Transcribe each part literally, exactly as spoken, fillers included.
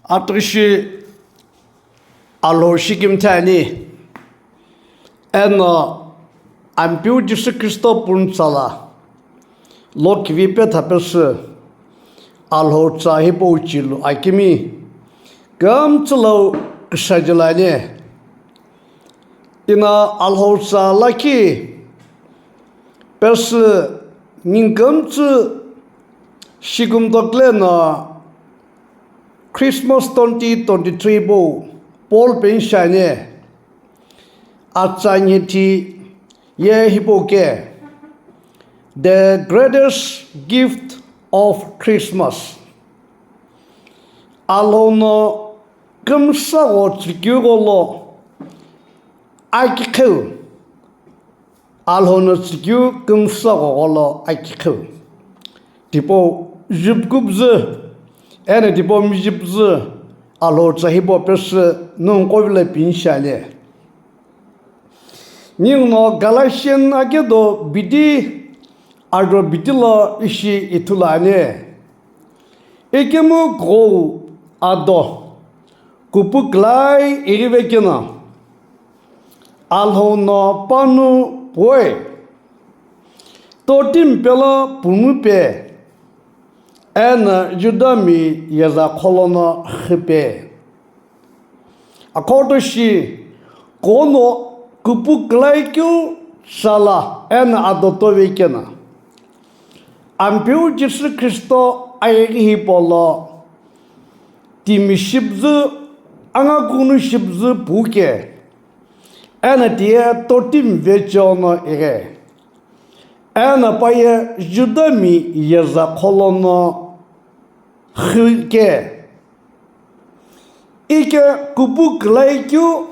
Atughi shi Alhou shikimthi ani, eno Ampeu Jisü Khristo puntsala lo kivi petha pesü Alhou tsa hipau chilu akimi kümtsü lo küsajilani. Ina Alhou tsa lakhi pesü ningu kümtsü shikumtokle no Christmas twenty twenty-three pu Paul peni shiani. Atsa nyethi ye hipau ke, The Greatest Gift of Christmas. Alhou no kümsa gho tsükeu gholo akiqheu. Alhou no tsükeu kümsa gho gholo akiqheu. Tipau jupkubzü eno tipau mijipzü Alhou tsa hipau pesü nungu qovilo peni shiani. Ninguno Galatian akedo bidi ajo bidi lo ishi ithulu ani. Ikemu ghou ado kupu külai ighive keno, Alhou no panu puoi, totimi pelo punu pe, eno Judami yeza kholono xü pe. Akhoto shi kono kupu külai keu sala eno ado tove keno, Ampeu Jisü Khristo ayeghi hipau lo timi shipüzü, angakughuno shipüzü puke, eno tiye totimi vecheo no ighe, eno paye Judami yeza kholono xü ke. Ike kupu külai keu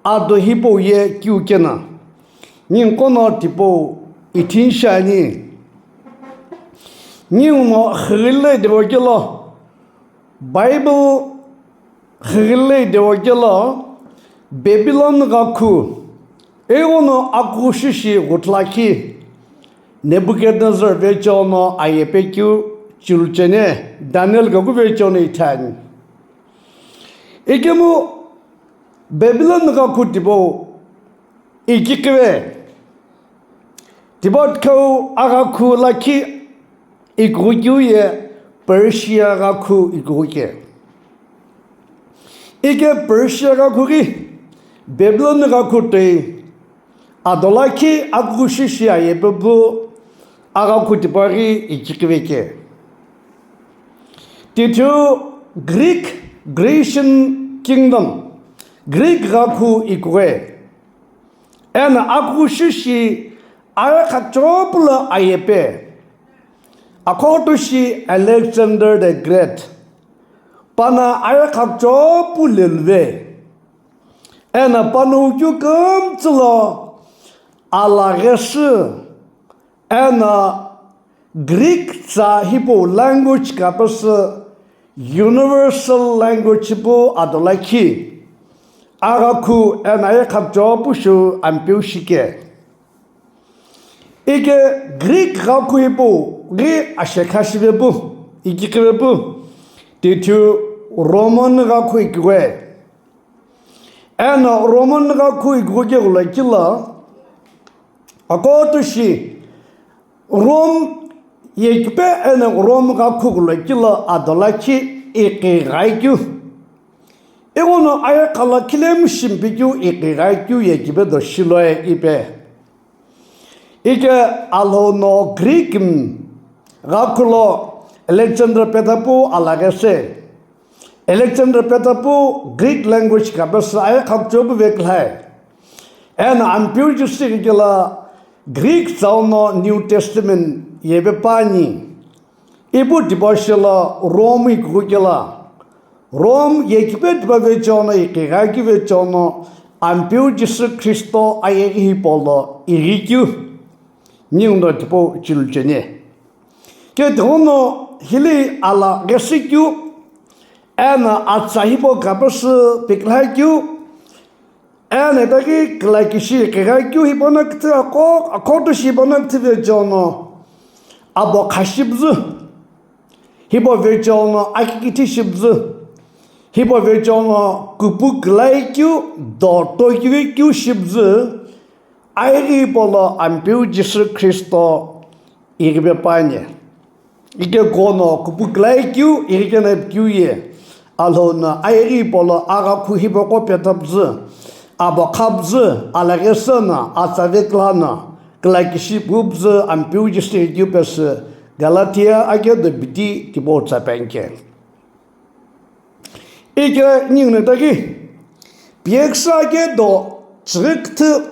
ado hipau ye keu keno, ningu kono tipau ithini shiani. Ninguno xüghülei dewa kelo, Bible xüghülei dewa kelo, Babylon ghakhu, ighono akughushi shi ghutulakhi, Nebuchadnezzar vecheo no aye pe keu chilu cheni, Daniel ghakhu vecheo no ithani. Ikemu Babylon ghakhu tipau ikiqive, tipau khau aghakhu lakhi ikughu keu ye Persia ghakhu ikughu ke. Ike Persia ghakhu ghi Babylon ghakhu toi ado lakhi akughushi shi aye pe pu aghakhu tipau ghi ikiqive ke. Tithu Greek, Grecian Kingdom, Greek ghakhu ikughe. Eno akughushi shi ayeghi khakuchopeu lo aye pe. Akhoto shi Alexander the Great. Pano ayeghi khakuchopeu leluve. Eno pano keu kümtsü lo alaghesü, eno Greek tsa hipau language kapesü universal language pu ado lakhi aghakhu eno ayeghi khakuchopeu shi Ampeu shike. Ike Greek ghakhu hipau ghi ashekha shive pu, ikiqive pu, tithu Roman ghakhu ikughe. Eno Roman ghakhu ikughu ke ghulokilo, akhoto shi Rome yekipe eno Rome ghakhu ghulokilo ado lakhi iqi ghai keu. Ighono ayeghi khala khilemu shimpi keu iqi ghai keu yekipe do shiloi ipe. Ike Alhou no Greek ghakhu lo Alexander petha pu alaghese. Alexander petha pu Greek language kapesü ayeghi khakuchopeu vekilhai. Eno Ampeu Jisü kela Greek tsau no New Testament yeve pani. Ipu tipau shilo Rome ikughu kela. Rome yekipe tipau vecheo no iqi ghai keu vecheo no Ampeu Jisü Khristo ayeghi hipau lo ighi keu. Ninguno tipau chilu cheni. Ke tighono hili alaghesi keu, eno atsa hipau kapesü pikilhai keu, eno itaghi kilakishi kighai keu hipau no küthü akho, akhoto shi hipau no küthü vecheo no abo kha shipüzü, hipau vecheo no akikithi shipüzü, Hipau vecheo no kupu külai keu do tokighi keu shipüzü, ayeghi hipau lo Ampeu Jisü Khristo ighipe pa ani. Ike kuno kupu külai keu ighi keno pikeu ye, Alhou no ayeghi hipau lo aghakhu hipaqo pethapüzü, abo khapüzü, alaghi seno, atsa veküla no, külaki shi pupüzü Ampeu Jisü ighi keu pesü Galatia ake do bidi tipau tsa pi ani ke. Ike ningu no itaghi, piyeküsü ake do tsüghü küthü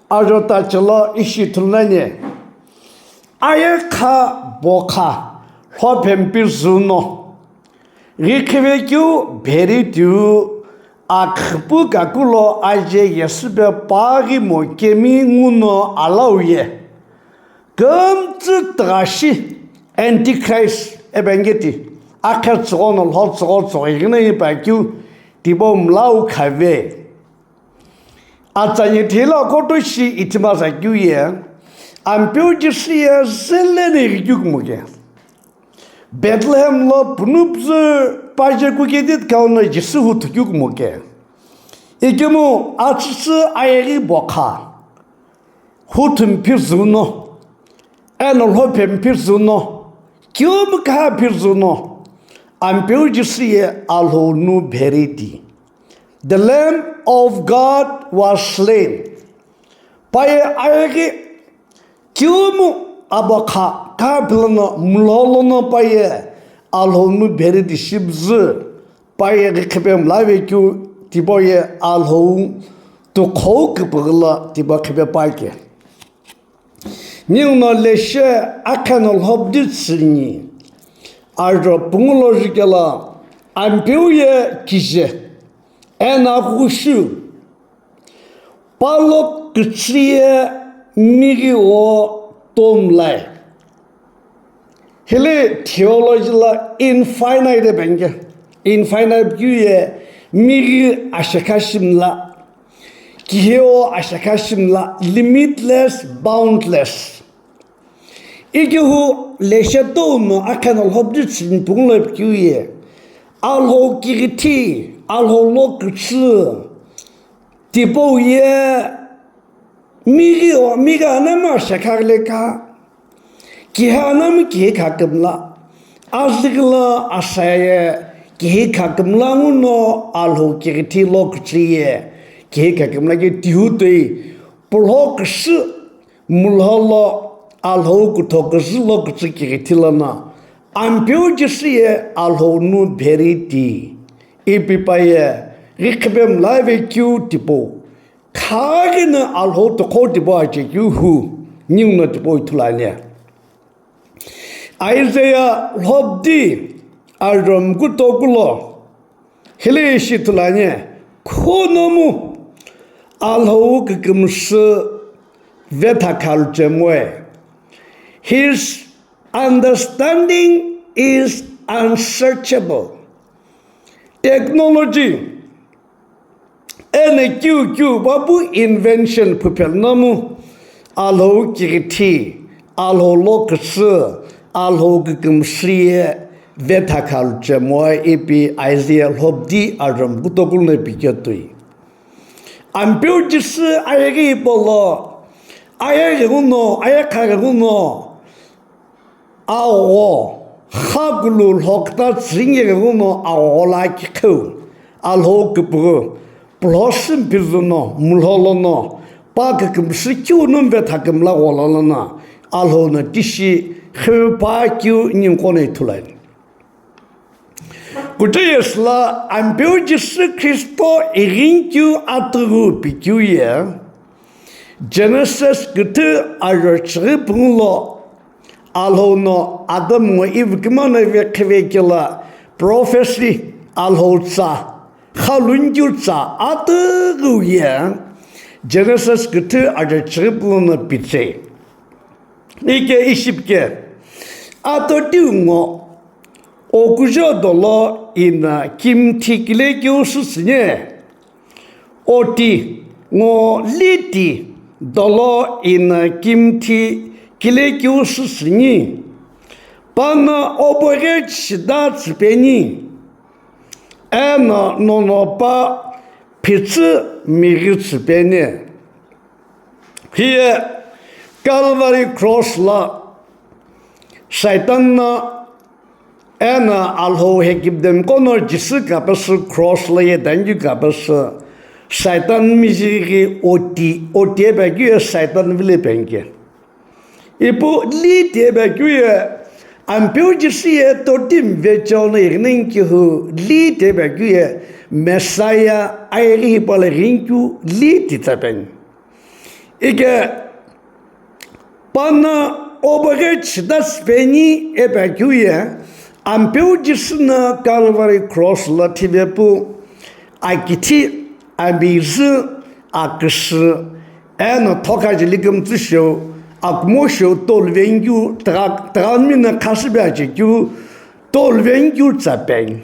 ajo tachi lo ishi ithulu nani, ayekha bokha lhophempi züno, ghikhivekeu pheri tiu, akhüpu kaku lo aje yesüpe paghi mo kemi nguno alau ye. Kümtsü tüghashi Antichrist epengeti, akhe tsügho no lho tsügho tsügho ighino ipa keu tipau mlau khave. Atsa nyethela koto shi ithima sa keu ye, Ampeu Jisü ye zele no ighi keu kumo ke. Bethlehem lo punupüzü paje kukedi kau no Jisü huthu keu kumo ke. Ikemu atsütsü ayeghi bokha. Huthumpi züno, eno lhophempi züno, kiumu kha phi züno, Ampeu Jisü ye Alhou nu pheriti. The Lamb of God was slain. Paye ayeghi kiumu abokha kha phi lono mulhou lono paye Alhou nu pheriti shipüzü. Paye ghikhipemla vekeu tipau ye Alhou tukhou küpüghü lo tipau khipe pa ke. Ningu no leshe akhe no lhobdi tsüni, ajo pungu lo jukelo Ampeu ye kije, eno aghüghü shu, palo kütsü ye mighi wo tomlai. Hile theology lo infinite epenge. Infinite keu ye mighi ashekha shimla, kiheo ashekha shimla, limitless, boundless. Ikehu leshe tou no akhe no lhobdi tsüni pungu lo pikeu ye, Alhou kighithi, Alhou lo kütsü, tipau ye mighi wo, mighi anama shekha leka, kihe anama kihe khakümla, azüghüla asaye kihe khakümla nguno Alhou kighithi lo kütsü ye kihe khakümla ke tihu toi pulho küsü mulhou lo Alhou kutho küsü lo kütsü kighithi lono Ampeu Jisü ye Alhou nu pheriti ipi paye ghikhipemla vekeu tipau. Khaghi no Alhou tukhou tipau achekeu hu, ningu no tipau ithulu ani. Isaiah lhobdi ajo mkutoku lo hile ishi ithulu ani, khunomu Alhou kükümsü vethakha luchemoi. His understanding is unsearchable. Technology eno kiu kiu papu invention phuphel nomu, Alhou kighithi, Alhou lo kütsü, Alhou kükümsü ye vethakha luchemoi ipi Isaiah lhobdi ajo mkutoku lono piketoi. Ampeu Jisü ayeghi hipau lo, ayeghi ghenguno, ayekha ghenguno, agho, xakulu lhoküta tsüni ghenguno agho la kiqheu, Alhou küpüghü, pulho sümpi züno, mulhou lono, pa kükümsü kiu nu vethakümla ghola lono, Alhou no tishi xeu pa keu ningu qo no ithulu ani. Kutoye süla Ampeu Jisü Khristo ighini keu atüghü pikeu ye, Genesis küthü ajo chighi pungu lo Alhou no Adam ngo Eve kümano vekhive kelo prophecy Alhou tsa, khaluni keu tsa atüghü ye Genesis küthü ajo chighi pungu lono pitsei. Ike ishi pi ke, atotiu ngo okujo dolo ino kimthi kile keu süsüni, oti ngo liti dolo ino kimthi kile keu süsüni, pano oboghe chida tsüpeni, eno nono pa phitsü mighi tsüpeni. Hiye Calvary Cross lo Saitan no eno Alhou hekipdemiqo no Jisü kapesü cross lo ye dangikeu kapesü Saitan mizighi oti, oti ipi akeu ye Saitan vilo ipi anike. Ipu li ti ipi akeu ye Ampeu Jisü ye totimi vecheo no ighi nani kehu li ti ipi akeu ye Messiah ayeghi hipau lo ighi nani kehu li ti tsa ipi ani. Ike pano oboghe chida tsüpeni ipi akeu ye Ampeu Jisü no Calvary Cross lo thivepu akithi, amizü, aküsü, eno thokha jeli kümtsü shou, akumo shou tolu veni keu, tugha-, tughami no khasübe ache keu, tolu veni keu tsa ipi ani.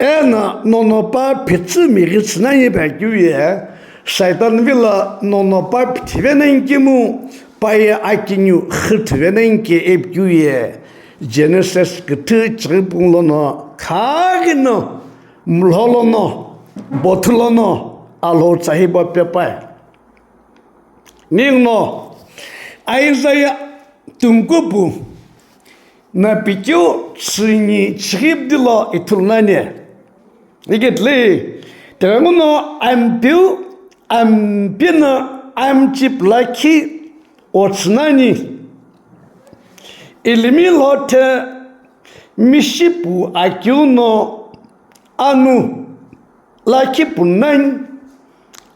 Eno nono pa phitsü mighi tsü nani ipi akeu ye Saitan vilo nono pa phithive nani kemu pa ye akiniu xüthüve nani ke ipi keu ye Genesis küthü chighi pung lono khaghi no mlho lono bothu lono Alhou tsa hipau pepuani. Ninguno Isaiah tungkupu no pikeu tsüni chighi pidi lo ithulu nani. Iketile, tighenguno Ampeu, Ampeu no amchipu lakhi otsü nani. Ilimi lhothe mishipu akeu no anu lakhi pu nani,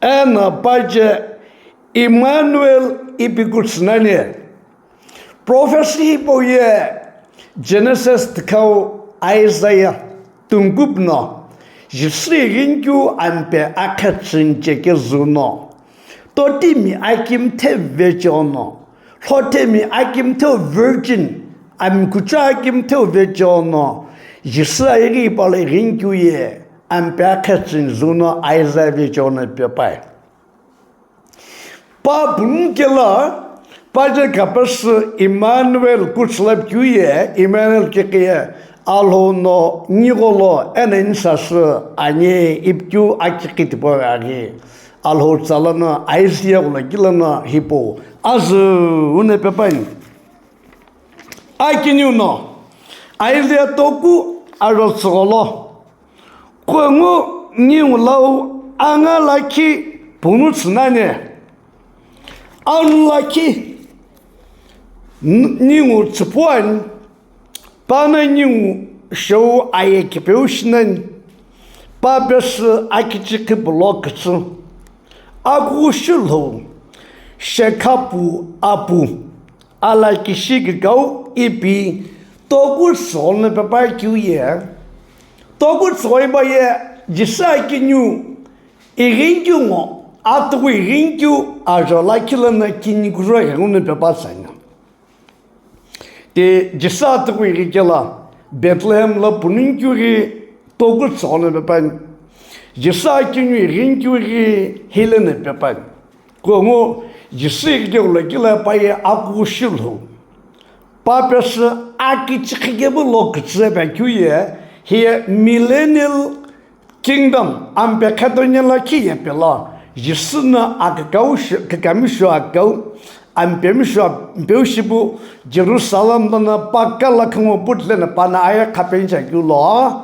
eno paje Emmanuel ipi kutsü nani. Prophecy hipau ye Genesis tikhau Isaiah tungkupu no Jisü ighi nani keu ampe akhetsüni chekeu züno, totimi akimthe vecheo no, lhothemi akimthe virgin, amikucho akimthe vecheo no, Jisü ayeghi hipau lo ighi nani keu ye ampe akhetsüni züno Isaiah vecheo no pepuani. Pa punu kelo, paje kapesü Emmanuel kutsü lo pikeu ye, Emmanuel kikhi ye, Alhou no nigholo eno nisasü ani ipi keu akikhi tipau aghi. Alhou tsa lono Isaiah gholo kilono hipau azü uno pepuani. Akiniu no Isaiah toku ajo tsügholo, Kungu ningu lau anga lakhi punu tsü nani. Anu lakhi n-, ningu tsüpuani, pano ningu shou aye kipeu shi nani, pa pesü akichikhi pulo kütsü, akughushi lhou, shekhapu apu, alakishi kikau ipi toku tsügholo pepuakeu ye, toku tsügho ipa ye Jisü akiniu ighi nani keu ngo, atuku ighi nani keu ajo lakhi lono kini kujo ghenguno pepuani. Ti Jisü atuku ighi kelo Bethlehem lo punu nani keu ghi toku tsügholo pepuani. Jisü akiniu ighi nani keu ghi hilono pepuani. Kungu Jisü ighi kelo kilo pa ye akughushi lhou, pa pesü akichikhi kepu lo kütsü ipi akeu ye, hiye millennial kingdom, ampe khetoni lakhi ye pelo, Jisü no akükau shi-, kükami shou akükau, ampemi shou ampeu shipu, Jerusalem lono pa kala khungu puthile no pano aye khapeni chekeu lo,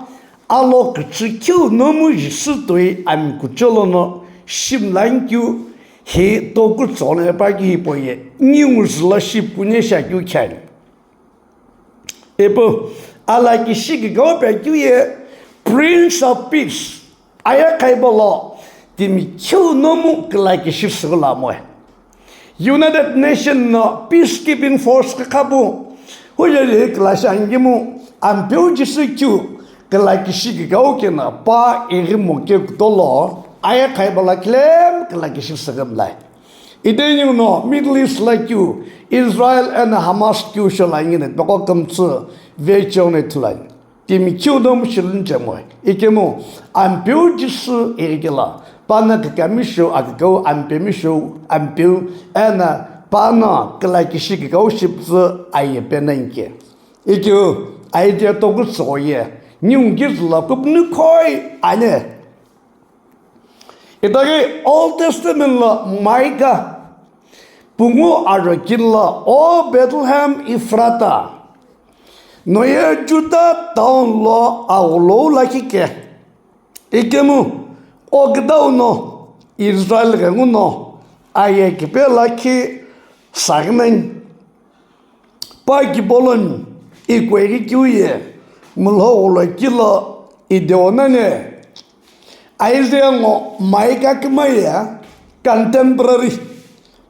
alo kütsü keu nomu Jisü toi amikucho lono shi mlani keu hi toku tsügholo pepuakeu hipau ye, ningu zülo shi punu shi akeu khani. Ipu alakishi kikau ipi akeu ye Prince of Peace. Aye khaibo lo timi keu nomu külakishi süghülo amoe. United Nation no peacekeeping force kükhapu, hujeli külashi angimu, ampeu Jisü keu külakishi kikau keno pa ighi moke kutolo, aye khaibo lo kilemu külakishi süghü mlai. Ite ninguno Middle East lo keu Israel eno Hamas keu shou lo anguno pegho kümtsü vecheo no ithulu ani. Timi keu nomu shiluni chemoi. Ikemu ampeu Jisü ighi kelo, pano kükami shou akükau, ampemi shou ampeu, eno pano külakishi kikau shipüzü aye peni nani ke. Ikeu Isaiah toku tsügho ye Ningu kizü lo küpünükhoi ani. Itaghi Old Testament lo Micah pungu ajo kilo, O Bethlehem Ephrata, no ye Judah town lo aghulou lakhi ke. Ikemu o küdau no Israel ghenguno aye kipe lakhi saghi nani. Pa kipoloni ikueghi keu ye mulhoghulo kilo ideonane. Isaiah ngo Micah kima ye contemporary.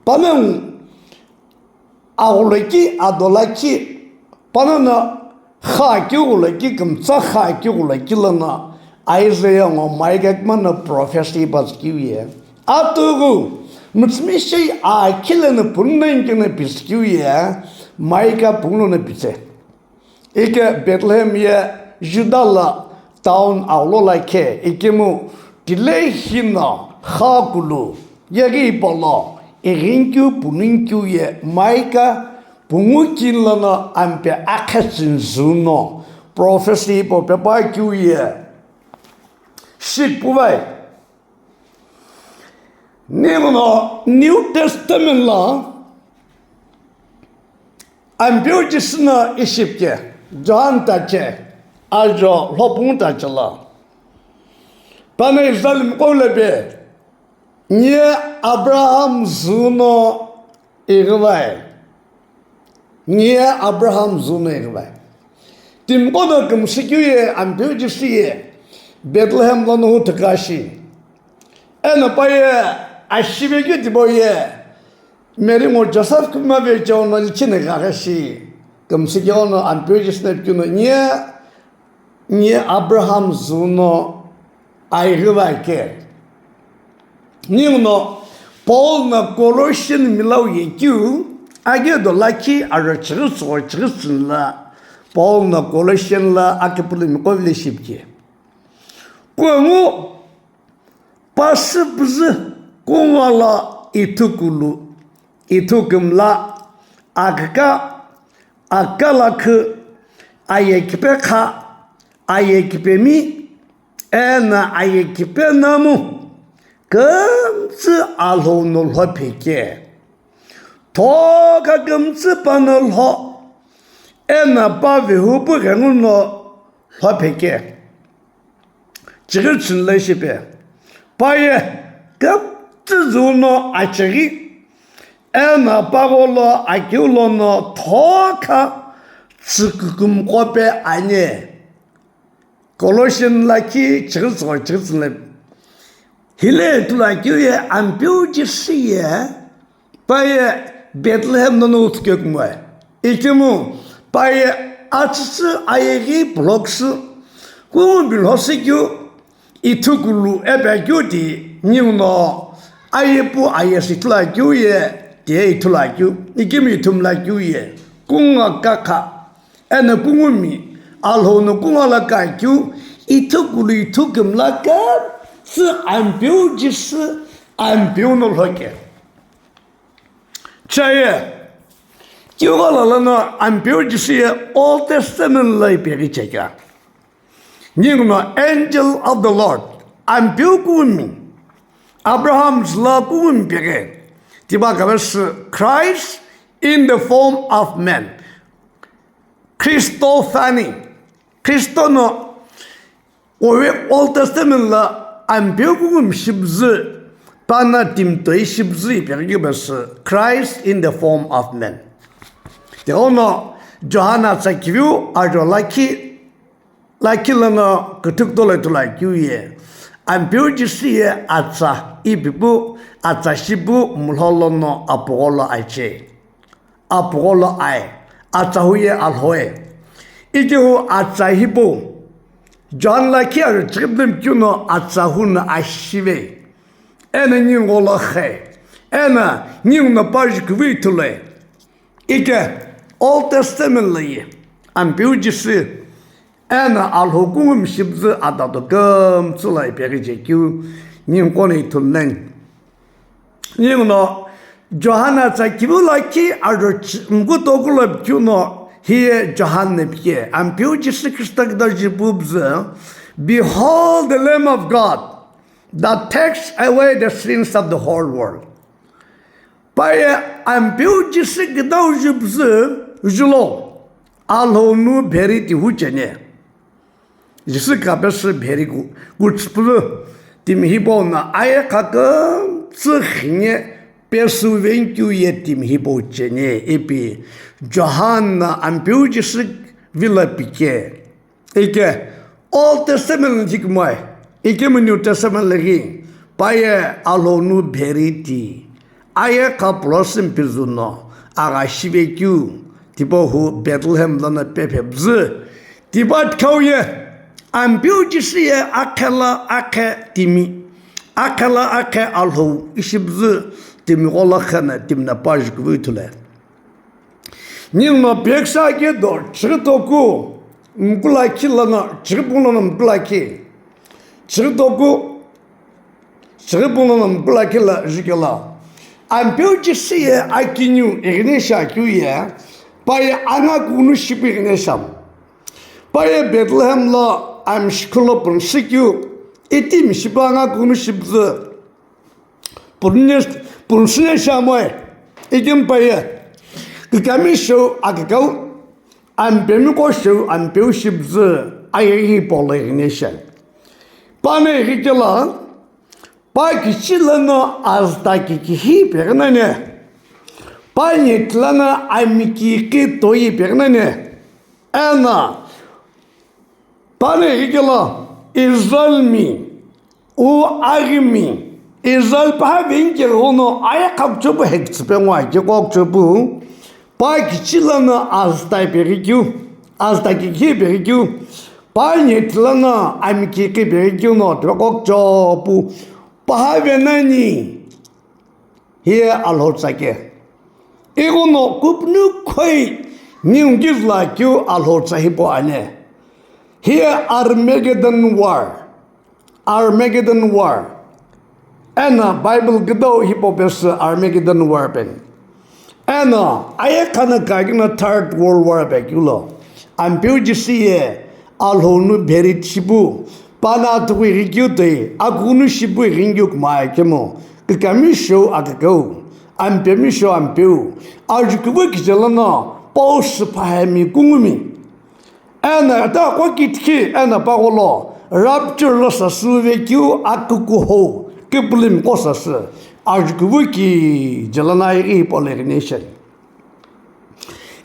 Panongu aghulokhi adolakhi panono kha keu ghulokhi kümtsa kha keu ghulokhi lono Isaiah ngo Micah kima no prophecy pasü keu ye. Atughu mütsümishei akhi lono punu nani keno pisü keu ye Micah pungu lono pitse. Ike Bethlehem ye Judah lo town aghulo lakhe ikemu tilei hino kha kulu yeghi ipolo ighinkeu pununkeu ye Micah pungu kini lono ampe akhe tsünzü no prophecy ipo pepa keu ye shikupuvai. Ninguno New Testament lo Ampeu Jisü no ishi pike, John tache, ajo lhopungu tache lo. Pano Israel miqo lo pe, niye Abraham züno ighivai. Niye Abraham züno ighivai. Timiqo no kümsü keu ye Ampeu Jisü ye Bethlehem lono hu thika shi. Eno pa ye ashive keu tipau ye Mary ngo Joseph kümave cheo no lichine ghaghi shi. Kümsü keu no Ampeu Jisü no pikeu no niye, niye Abraham züno aighivai ke. Ninguno Paul no Colossian milau ye keu agedo lakhi ajo chighi tsügho chighi tsüni lo Paul no Colossian lo akipulu miqo vile shipike. Kungu pasü püzü kungala ithukulu, ithukümla, aküka, aküka lakhi, aye kipekha, aye kipemi, eno aye kipenamu, kümtsü Alhou no lhophe ke. Thokha kümtsü pano lho, eno pa vihupu ghenguno lhophe ke. Chighi tsüni lo shipe. Pa ye kümtsü züno achighi, eno pa gholo akeu lono thokha tsükükümqo pe ani. Colossian lakhi chighi tsügho chighi tsüni lo. Hile ithulu akeu ye Ampeu Jisü ye pa ye Bethlehem lono uthu keu kumoi. Ikemu pa ye atsütsü ayeghi block sü kungu bilho sü keu ithukulu ipi akeu ti ninguno ayepu ayesü ithulu akeu ye tiye ithulu akeu. Ikemu ithumla keu ye kungu kakha. Eno kungumi, Alhou no kungala kakeu, ithukulu ithukümla kümtsü Ampeu Jisü, Ampeu no lhoke. Chaye, keu ghala lono Ampeu Jisü ye Old Testament lo ipeghi chekea. Ninguno angel of the Lord, Ampeu kungumi, Abraham zülo kungumi peghi, tipa kave sü Christ in the form of man. Christophany, Kristo no owe Old Testament lo Ampeu kungumi shipüzü, pano timi toi shipüzü ipeghi keu pesü Christ in the form of man. Tighenguno John atsa kiviu ajo lakhi, lakhi lono küthü kutola ithulu akeu ye Ampeu Jisü ye atsa ipi pu, atsa shipu mulho lono apugho lo aiche. Apugho lo ae, atsa hu ye Alhou e. Ikehu atsa hipau, John lakhi ajo chighi püzü mikeu no atsa hu no ashive. Eno ningu gholo khe. Eno ninguno pa jukuvi ithulu e. Ike Old Testament lo ye Ampeu Jisü eno Alhou kungumi shipüzü adato kümtsü lo ipeghi chekeu ningu qo no ithulu nani. Ninguno John atsa kiviu lakhi ajo ch-, mkutoku lo pikeu no Hiye John na pike, Ampeu Jisü Khrista küdau jupuzü, "Behold the Lamb of God that takes away the sins of the whole world." Paye Ampeu Jisü küdau jupuzü julo, Alhou nu bheri tihu chene. Jisü kapesü bheri ku-, kuchupulu timi hipau no aye khakümtsü khine pesü venkeu ye timi hipau chene ipi John na Ampeu Jisü vilo pike. Ike Old Testament hikmai, ikemu New Testament lagi, paye Alhou nu bheri ti, aye kha pulosü mpizu no, agha shivekeu, tipau hu Bethlehem lono pephepzü, tipa thikau ye, Ampeu Jisü ye akhela akhe timi, akhela akhe Alhou ishipzü timi ghola khena timi na pajukuvui thule. Ninguno peksa ke do, chighi toku mkula khi lono, chighi pung lono mkula khi. Chighi toku, chighi pung lono mkula khi la jikela. Ampeu Jisü ye akiniu ighine shakeu ye, paye anga kunu shipu ighine sham. Paye Bethlehem lo amshikhu lo punshikeu, iti mishipu anga kunu shipzü. Punne, punsüne shamoe, ikim paye, kikami shou akikau, ampemi ko shou ampeu shibzü, aye hi polo ighine shen. Pane ighikela, pa kichi lono azta kikihi peghinane, pa nyeti lono amiki ki toyi peghinane, ena, Pane ighikela Israel mi, u aghimi, Israel paha vengikeghono aye khakuchopu hekitsüpe ngo ake kokuchopu, pa kichi lono azta ipeghikeu, azta kikhi ipeghikeu, pa nyeti lono amiki ki ipeghikeu no tipe kokuchopu, paha venani. Hiye Alhou tsa ke. Ighono kupnu khoi ningu kizü lakeu Alhou tsa hipau ani. Hiye Armageddon War. Armageddon War. Eno Bible küdau hipau pesü Armageddon War pen. Eno aye khana kakino Third World War pe keu lo. Ampeu Jisü ye Alhou nu bheri shipu, pana tukui ghikeu toi, akunu shipu ghingeu kma kemu, kikami shou akikau, ampemi shou ampeu, ajukuvu kije lono, pau süphahemi kungumi. Eno ata qo kitkhi, eno pagholo, rapture lo sasü vekeu akukuhou, kipulimi qo sasü, ajukuvu kije lono aighi hipau lo ighine shen.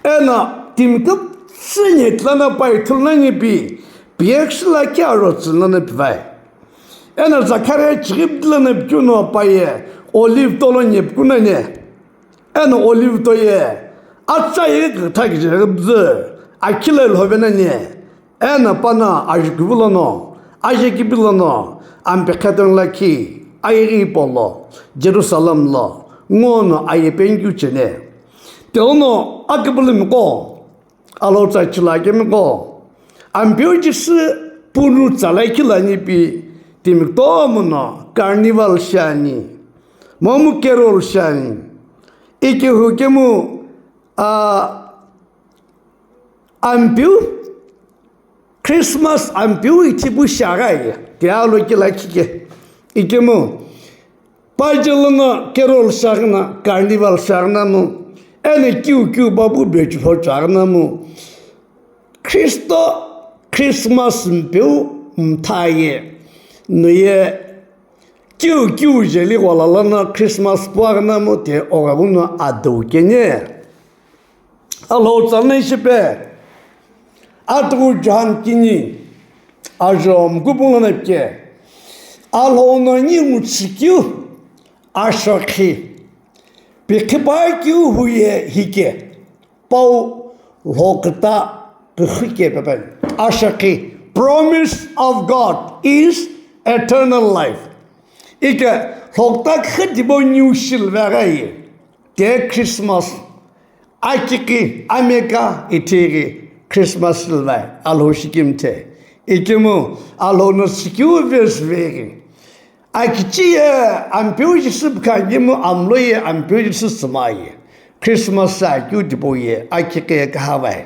Eno timi küpütsü nyeti lono pa ithulu nani pi, piyekshi lakhi aro tsü lono pivai. Eno Zakaria chighi pütü lono pikeu no paye olive tolo nyepikeu nani. Eno olive toye atsa ye kütha kije püzü akhi lo ilhove nani. Eno pana ajukuvu lono, ajekipi lono, ampekhe tong lakhi, ayeghi hipau lo, Jerusalem lo, ngono aye penkeu chene. Teono akipulimi qo, Alhou tsa chila kemi qo, Ampeu Jisü punu tsa lakhi lani pi, timi kutomo no carnival shiani, momu carol shiani, ikehu kemu, a, Ampeu, Christmas ampeu ithi pu shiaghi, tialo kila khike. Ikemu, paje lono carol shiaghina, carnival shiaghina mu, eno kiu kiu babu bechu pho chiaghina mu. Kristo Christmas mpeu mthaye, nuye kiu kiu jeli ghwala lono Christmas puaghina mu te oghaguno adou kene. Alhou tsa na ishipe, atughu John kini, ajo mkupung lono pike, Alhou no ningu chikeu, ashokhi, pikhipa keu huye hike, pau lhokta kükhu ke pepe. Ashokhi, promise of God is eternal life. Ike lhokta kükhu tipau ningu shilveghi ye. Te Christmas, akiki, ameka, ithighi Christmas silvai, Alhou shikimthe. Ikemu, Alhou no sikeu vesveghi. Akichi ye Ampeu Jisü pükha kemu, amlo ye Ampeu Jisü süma ye. Christmas sa keu tipau ye, akiki ye kahavai.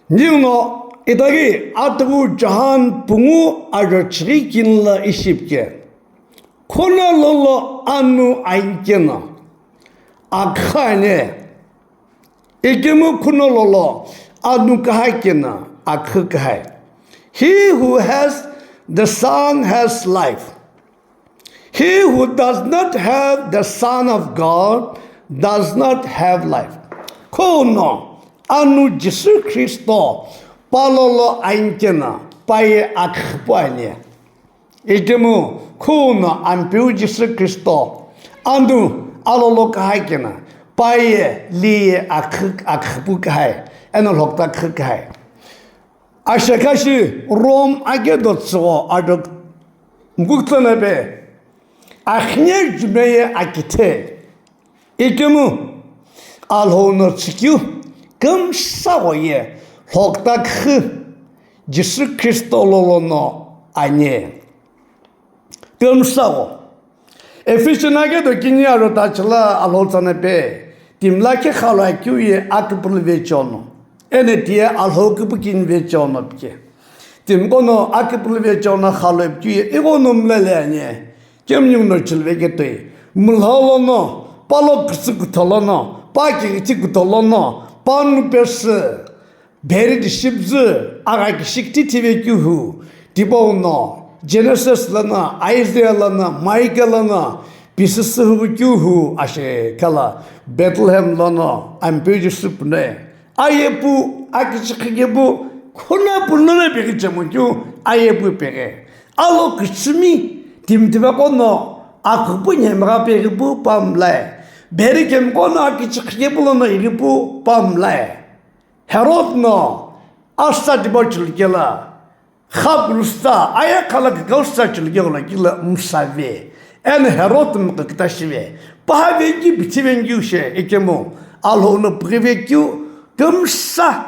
Ninguno itaghi atughu John pungu ajo chighi kini lo ishi pike. Khuno lolo anu ainikeno akhu ani. Ikemu khuno lolo anu kahai keno akhu kahai. He who has the Son has life. He who does not have the Son of God does not have life. Khuno anu Jisü Khristo palolo ainikeno paye akhu pu ani. Ikemu khuno Ampeu Jisü Khristo anu alolo kahai keno paye liye akhu, akhu pu kahai, eno lhokta akhu kahai. Ashekashi Rome akedo tsügho ajo mkuktsana pe akhine jumeye akithe. Ikemu Alhou no tsükeu kümsa gho ye lhokta khü Jisü Khristo lolo no ani. Kümsa gho. Ephesian akedo kini ajo tachila Alhou tsana pe timi lakhi khaloi keu ye aküpülü vecheono. Eno tiye Alhou küpükini vecheono pike. Timiqo no aküpülü vecheono khaloi keu ye ighono mlele ani. Kemu ninguno chilve ketoi. Mlholono, palo kütsü kutholono, pa kighithi kutholono, pa nu pesü, beri dishipzü, agha kishikti thive keu hu, tipau no, Genesis lono, Isaiah lono, Micah lono, pisüsü hu keu hu, ashe khala, Bethlehem lono, Ampeu Jisü pune. Aye pu, akichikhi kepu, khuna pu nana peghi chemo keu, aye pu peghe. Alo küchümi, timi tiveqo no, akhupu nyemgha peghi pu pamlai. Beri kemiqo no akichikhi kepu lono ighi pu pamlai. Herod no, asta tibo chilkela. Kha pulusta, aya khala kükau sa chilugeo la kila msave. Eno Herod mkakita shive. Paha vengi, pithi vengi ushe, ikemu. Alhou no pughi vekeu, kümsa.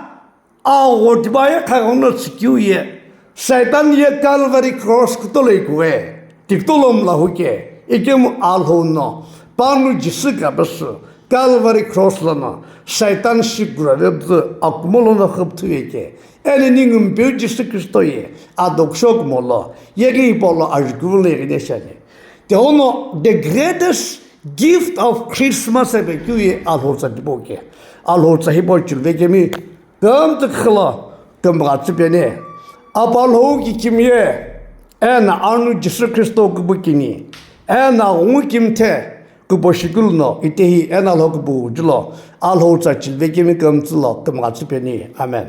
Agho tiba aya kha no tsükeu ye. Satan ye Calvary cross kutolo ikue. Tikitolo mla huke. Ikemu Alhou no. Panu Jisü kapesu. Calvary cross lono. Satan shi kura vebzü. Akumo lono khüpthu veke. Eno ningu Ampeu Jisü Khristo ye adoksho kumo lo, yeghi hipau lo ajukulu ighine shiani. Tihono the greatest gift of Christmas ipekeu ye Alhou tsa tipau ke. Alhou tsa hipau chilve kemi kümtsü khilo kümgha tsüpeni. Apa Alhou ki kimye, eno anu Jisü Khristo küpükini, eno aghungu kimthe küpüshikulu no itehi eno Alhou küpüjülo, Alhou tsa chilve kemi kümtsü lo kümgha tsüpeni. Amen.